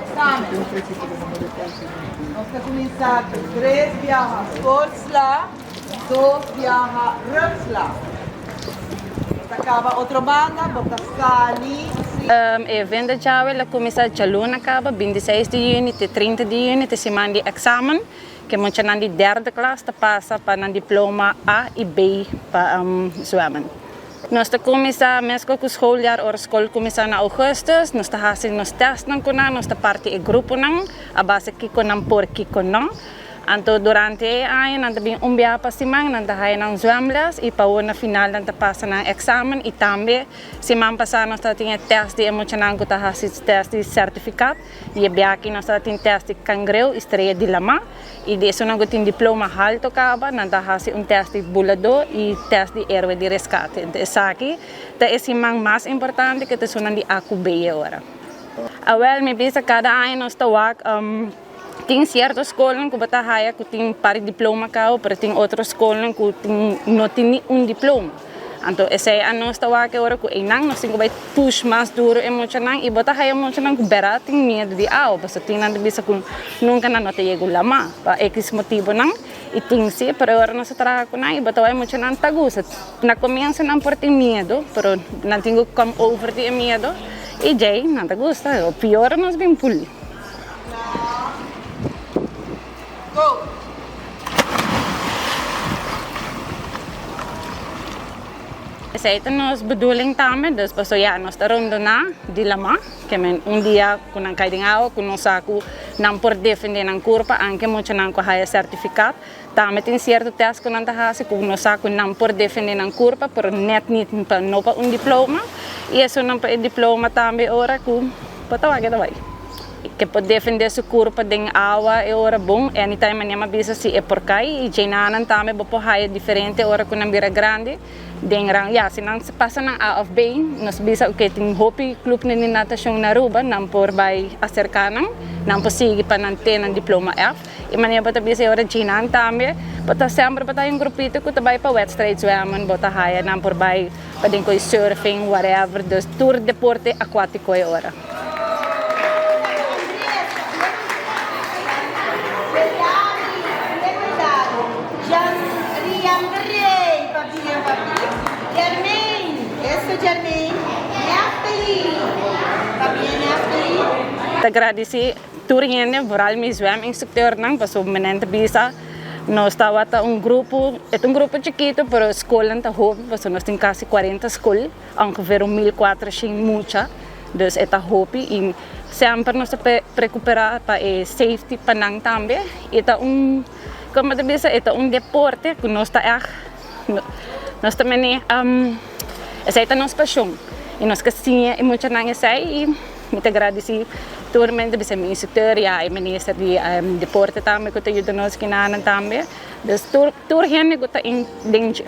examen. Nos ta kuminsá ku tres biaha voorsla, dos biaha rugsla. Nos ta kaba otro banda, bo ta sali si. E evento djawe lo kuminsá djaluna kaba, bintiseis di yüni te trinta di yüni, te siman di eksamen, ke muchanan di derde klas ta pasa pa nan diploma A i B pa zwemmen. Nos ta kuminsá meskos ku schooljaar ora skol kuminsá na ougùstùs. Nos ta hasi nos tèstnan ku nan, nos ta parti e gruponan a base kiko nan por kiko no. Anto durante e aña nan ta bin un biaha pa siman, nan ta haya nan zwemles i pa ora na final nan ta pasa nan èksamen i tambe siman pasá nos tabatin e tèst di e muchanan ku ta hasi tèst di sertifikat i e biaha aki nos tabatin tèst di kangreu i strea di lamá. I di esunnan ku tin diploma halto kaba, nan ta hasi un tèst di buladó i tèst di héroe di reskate. Enton esaki ta e siman mas importante ku ta esunnan di A ku B e ora. Awèl, mi bisa kada aña nos ta wak tin sierto skolnan ku bo ta haya ku tin par di diploma kaba, pero tin otro skolnan ku tin no tin ni un diploma. Anto esei a nos ta wak e ora ku einan nos tin ku bai push mas duro e muchanan i bo ta haya muchanan ku bèrdat tin miedu di awa pasobra tin nan ta bisa ku nunka nan no ta yega lama pa ekis motibonan i tin si pero e ora nos ta traha ku nan i bo ta wak e muchanan ta gusta. Na komienso nan por tin miedu pero nan tin ku come over di e miedu i djei nan ta gusta o pior nos bin puli. Go! Esei ta nos bedoeling tambe, dus paso ya nos ta rondoná di lamá, ke men un dia ku nan kai den awa ku nos sa ku nan por defendé nan kurpa, anke muchanan ku haya sertifikat, tambe tin sierto tèst ku nan ta hasi ku nos sa ku nan por defendé nan kurpa, pero nèt nit pa no pa un diploma, i esunnan pa e diploma tambe ora ku bo ta wak e ta bai. Ke por defende su kurpa den awa e ora bon, anytime manera mi a bisa si e por kai i djenanan tambe bo por haya diferente ora ku nan bira grandi den rang ya si nan pasa nan A of B nos bisa oke tin hopi clubnan di natashon na Aruba nan por bai aserka nan, nan por sigui pa nan te nan diploma F i manera bo ta bisa e ora djenan tambe bo ta semper bo ta haya un grupito ku ta bai pa wedstrijd zwemmen bo ta haya nan por bai pa den koi surfing whatever dus tur deporte akuatiko e ora. Ta gradisí tur hende, vooral mi zweminstructeurnan, pasobra mi nan ta bisa nos tabata un grupo, e ta un grupo chikito pero skolnan ta hopi pasobra nos tin kasi kuarenta skol. Ongeveer un 1400 mucha, dus e ta hopi y semper nos ta preocupera pa e safety pa nan tambe. E ta un, como ta bisa, e ta un deporte cu nos ta echt, nos ta mene, esey ta nos pasion y nos ke siña e muchanan esey y mi ta gradici tur mi ta bisa mi instructor y e minister di deporte tambe cu ta yuda nos kinanan tambe, dus tur hende cu ta den dje.